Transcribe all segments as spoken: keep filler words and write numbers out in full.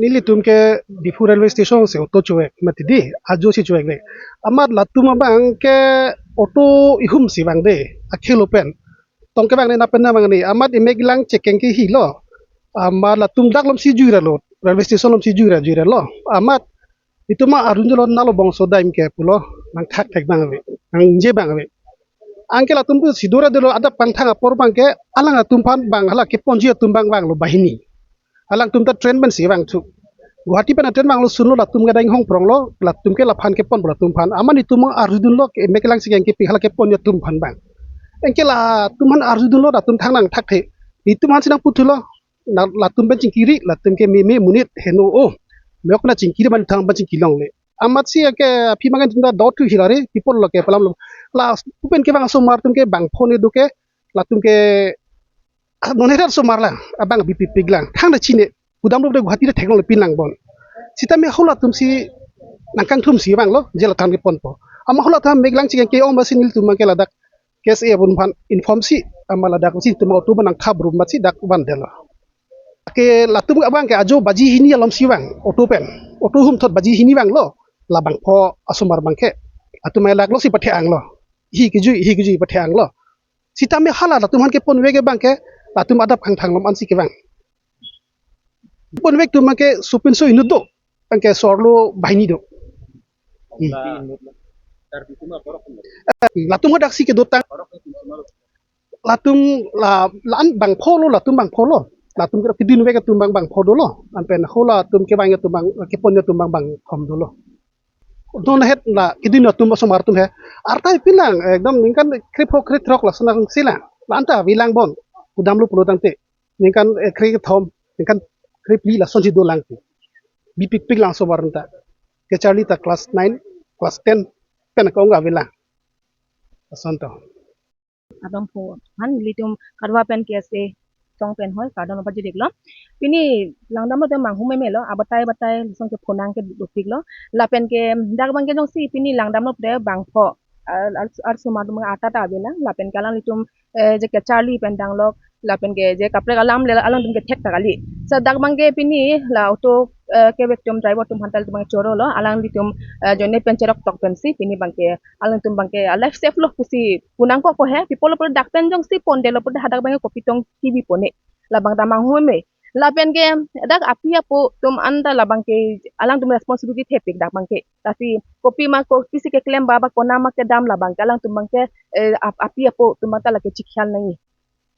Nelitum ke Diphu railway station si auto chuvek mati di, ajo si chuvekvek. Amat latum abang ke auto ihum si vangde, akhelo pen. Tong kevang ne na pen na vang ne, amat emek lang chekeng ke hilo. Amat latum dak lom si jui ra lo, railway station lom si jui ra jui ra lo. Amat itum arjudunlo, nalo bangso dam ke pulo, nangthakthek abang ave, nangje abang ave. Anke latum tu si dora dolo, adap kangthang apor abang ke, alang atum aphan abang, hala keponji atum abang vanglo banghini. Alangtum ta train pen si vangthu. Guwahati pen a-train vanglo, sunlo, latum ke dang hong pronglo, latum ke laphan keponpo latum aphan. Amat itum arjudunlo, ke emek lang si keng ke pi hala keponji atum aphan abang. Anke latum aphan arjudunlo, latum thang nangthakthe. Itum aphan si nangputhulo, na latum pen chingkiri, latum ke meme monit heno o. Meyok na chingkiri man thang pen chingki longle. Amat si ke aphi mangan tinda dot thu hilare, people lo ke palam lo. La pu pen kevang asomar atum ke bangpho ne do ke, latum ke, ah, non hera asomar la, abang bipikpik lang. Thang da chine, kudamlo de Guwahati de theklong le pin lang bon. Sitame halatum si nangkangthum si vanglo, je la than keponpo. Amat halatum emek lang chekeng ke-ong abang si nelitum abang ke ladak K S A atum aphan inform si, amat ladak si itum auto abang nangkhap rum amat si dak vandetlo. Ke latum abang ke ajo baji hini alom si vang, auto pen. Auto humthot baji hini vanglo, la bangpho asomar abang ke. Latum elak lo si pathe-anglo. Hi kejui, hi kejui pathe-anglo. Sitame hala latum aphan keponvek abang ke, latum adap kangthang lom ansi kevang. Ponvek atum abang ke sopinso inut do, anke so-arlo banghini do. Hmm. La, Karbi atum aporok kan? Eh, latum hadak si kedotang. Aporok kan cuma lo. Latum la, la-an bangpho lo, latum bangpho lo. Latum ke kedunvek atum abang bangpho dolo. Anpen halatum kevang atum abang, kepon atum abang bangthom dolo. Non het la kedun atum asomar atum he. Arta pin lang, ekdom ningkan krepho krethrok lason nangsi lang. La-an ta avelang bon. Kudamlo pulo tangte. Ningkan, eh, kre kethom, ningkan krephli lason si dolang ti. Bipikpik lang asomar ta. Kecharli ta class nine, class ten pen ke-ong avelang. Lason to. Adam pho. Han ilitum Kadwa pen K S A song pen hoi, kardom pajiriklo. Pini langdamlo te manghumeme lo, abatai batai lason ke phonang ke dopiklo. Lapen ke dak abang ke jongsi pini langdamlo te bangpho. Ar, ar, arsuma atum arta ta avelang, lapen ke alanglitum, eh, je kecharli pen danglok, lapen ke je kaprek alam le alangtum kethek ta kali. Sa dak abang ke pini la auto, eh, kevek atum driver atum aphan ta ilitum abang choro lo, alanglitum, eh, ajoine pen cherok tok pensi pini abang ke alangtum abang ke a-life safe lo pusi punangkok ko he, pi apotlo pulote dak pen jongsi pondetlo pulote hadak abang ke kopi tong kibi pone. Labang ta manghumeme. Lapen ke dak api apo atum anta labang ke alangtum responsibility thepik dak abang ke. Lasi kopi ma kopisi keklem ba ba kona ma kedam labang ke alangtum abang ke, eh, ap-, api apo atum anta lake chikhyal nangji.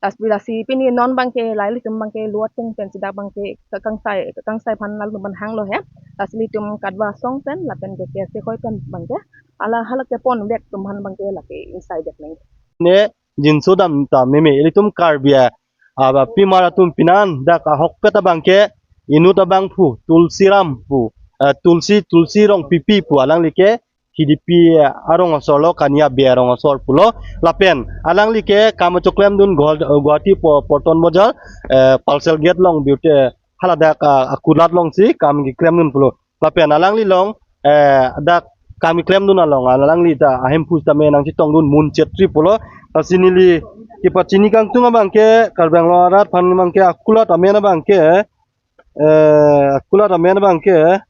Lasi, lasi pini non abang ke la ilitum abang ke lo ateng pensi dak abang ke ka-, kangsai, kangsai aphan latum aphan hanglo he. Lasi ilitum Kadwa song pen lapen ke K S A hoi pen abang ke hala hala keponvek atum aphan abang ke lake ingsai det nangji. Ne jinso dam ta meme ilitum Karbi a, a, pimar atum pinan dak ahokpet abang ke inut abangphu Tulsiram pu, eh, Tulsi, Tulsi Rongpipi pu alangli ke K D P arong asor lo, Kania Bey arong asor pulo. Lapen alangli ke kam choklemdun Guwah-, Guwahati po-, Paltan Bazar, eh, Parcel Gate along beauty, haladak, ah, akulat alongsi kam keklemdun pulo. Lapen alangli along, eh, dak kam keklemdun along alangli ta ahemphu tame nangchetongdun Mun Chetri pulo. Lasi neli kepachini kangtung abang ke Karbi Anglong arat aphan abang ke akulat amen abang ke, eh, akulat amen abang ke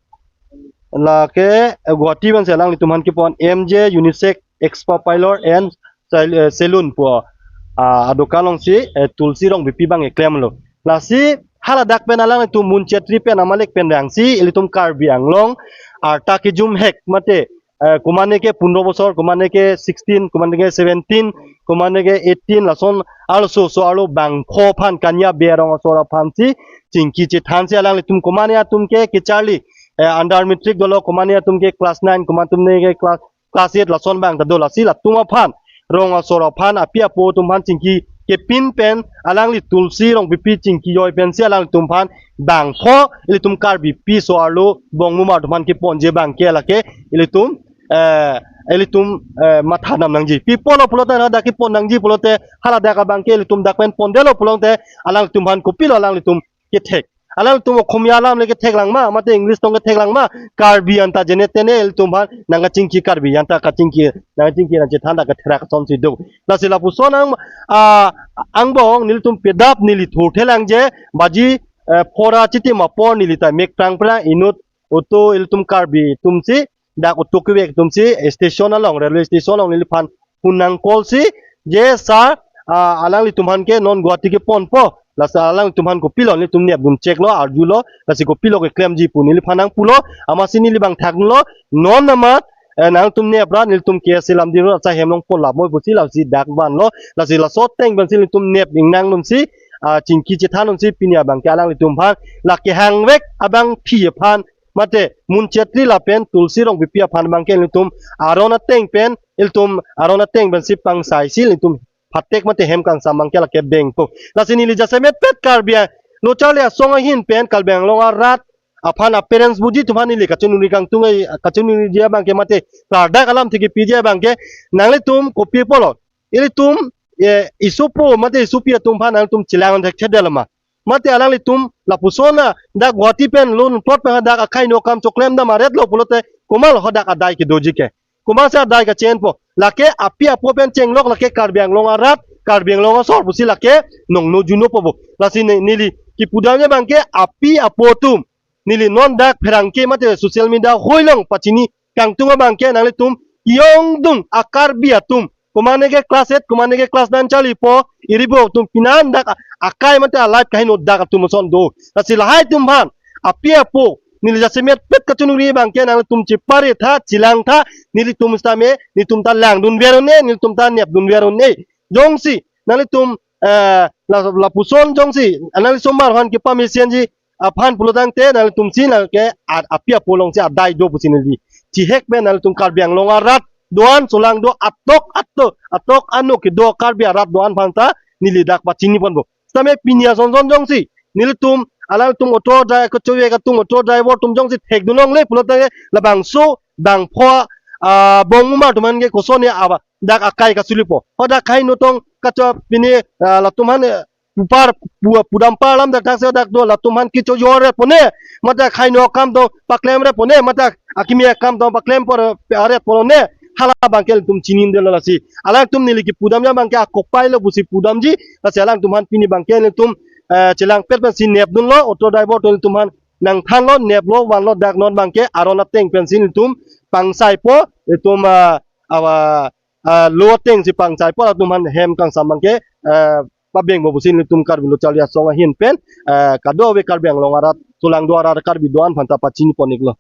lake, eh, Guwahati pensi alanglitum aphan kepon M J Unisex Spa Parlour and Sal-, eh, Salon pu, ah, adokan alongsi, eh, Tulsi Rongpipi abang keklemlo. Lasi haladak pen alanglitum Mun Chetri pen amalek pen vangsi ilitum Karbi Anglong arta kejum hek mate, eh, komane ke pundro bosor, komane ke sixteen, komane ke seventeen, komane ke eighteen, lason arloso so-arlo bangpho aphan Kania Bey arong asor aphansi chingki chethansi alanglitum komane atum ke kecharli, eh, under matric dolo, komane atum ke class nine, komane atum ne ke class, class eight lason abang ta do. Lasi latum aphan, rong asor aphan, api apo atum aphan chingki kepin pen alangli Tulsi Rongpipi chingki joi pensi alanglitum aphan bangpho ilitum Karbipi so-arlo bongmumar atum aphan keponji abang ke lake ilitum, eh, ilitum, eh, matha dam nangji. Pi apotlo pulote hadak kepon nangji pulote haladak abang ke ilitum dak pen pondetlo pulote alanglitum aphan kopilo alanglitum kethek? Alanglitum Okhomia alam le kethek lang ma, mate English tong kethek lang ma, Karbi anta jene tene ilitum aphan nangkachingki, Karbi anta kachingki, nangkachingki nangchethan dak katherak asonsi do. Lasi lapuson ang, ah, angbong nelitum pedap neli thurthe lang je, baji eh, phora chitim apor neli ta mek prang prang inut auto ilitum Karbi atumsi, dak auto kevek atumsi, eh, station along, railway station along neliphan phone nang call si, je sir, ah, alanglitum aphan ke non Guwahati keponpo, lasi alanglitum aphan kopilo nelitum nepdun cheklo, arjulo, lasi kopilo keklemji pu neliphan nang pulo, amatsi neli bang thaklo, non amat, eh, nangtum nep ra nelitum ke selam diro, acha hem along pon lap moi pusi lasi dak vanlo, lasi laso ateng pensi nelitum nep ingnang dunsi, ah, chingki chethan dunsi pini abang ke alanglitum aphan, lake hangvek abangpi aphan, mate Mun Chetri lapen Tulsi Rongpipi aphan abang ke nelitum aron ateng pen, ilitum aron ateng pensi pangsaisi ilitum phatek mate hem kangsam abang ke lake bengpo. Lasi neli jasemet pet Karbi Lo Charli Asong ahin pen Karbi Anglong arat aphan a-parents buji atum aphan neli kachiningri kangtung ai, kachiningri dia abang ke mate klardak alam thik kepiji abang ke, nanglitum kopi pulo, ilitum, eh, isopo mate isopi atum aphan nangtum chelang thekthedetlo ma? Mate alanglitum lapuson a dak Guwahati pen lo nangplot pen hadak akhai no akam choklem dam aretlo pulote komat hadak adai kedoji ke? Komatsi adai kachenpo? Lake api apo pen chenglok, lake Karbi Anglong arat, Karbi Anglong asor pusi lake nongno juno po bo. Lasi ne-, neli kipudamji abang ke api apo atum, neli non dak pherangke mate social media hoi along pachini kangtung abang ke nanglitum ke-ongdung a-Karbi atum, komane ke class eight, komane ke class nine charlipo, iribo atum pinan dak a-, akai mate a-life kaheno dak atum ason do. Lasi lahai atum aphan api apo neli jasemet pet kachiningri abang ke nanglitum chepare tha, chelang tha, nelitum sitame, nelitum ta langdunver un-e, nelitum ta nepdunver un-e. Jongsi nanglitum, eh, la, lapuson jongsi nanglitum somar aphan kepamesenji aphan pulotangte nanglitumsi nangke a-, api apo alongsi adai do pusi neli chihek pen nanglitum Karbi Anglong arat do-an, solang do atok ato, atok ano kedo Karbi arat do-an aphan ta neli dak pachini ponpo. Sitame pini asonson jongsi nelitum, alangtum auto dri-, kachovek atum auto driver atum jongsi thekdun longle pulote labangso bangpho, ah, bongmumar atum aphan ke koson ya aba dak akai kasulipo? Hadak akhai no tong kacho pini, ah, latum aphan, eh, pupar pu-, pudam par alam dak dak se dak do, latum aphan kecho jor re pone, mate akhai no akam tong paklem re pone, mate akimi akam tong paklem por, eh, aret pone, hala abang ke nelitum chinidetlo. Lasi alangtum neli kipudamji abang ke akopai lo pusi pudamji, lasi alangtum aphan pini abang ke nelitum, eh, chelang pet pensi nepdunlo, auto driver atum nelitum aphan nangthanlo, neplo, vanlo, dak non abang ke aron ateng pensi nelitum pangsaipo, nelitum, ah, awa, ah, lo atengsi pangsaipo, latum aphan hem kangsam abang ke, eh, pabengpo pusi nelitum Karbi Lo Charli Asong ahin pen, eh, kadokave Karbi Anglong arat, solang do arat Karbi do-an aphan ta pachini pon-iklo.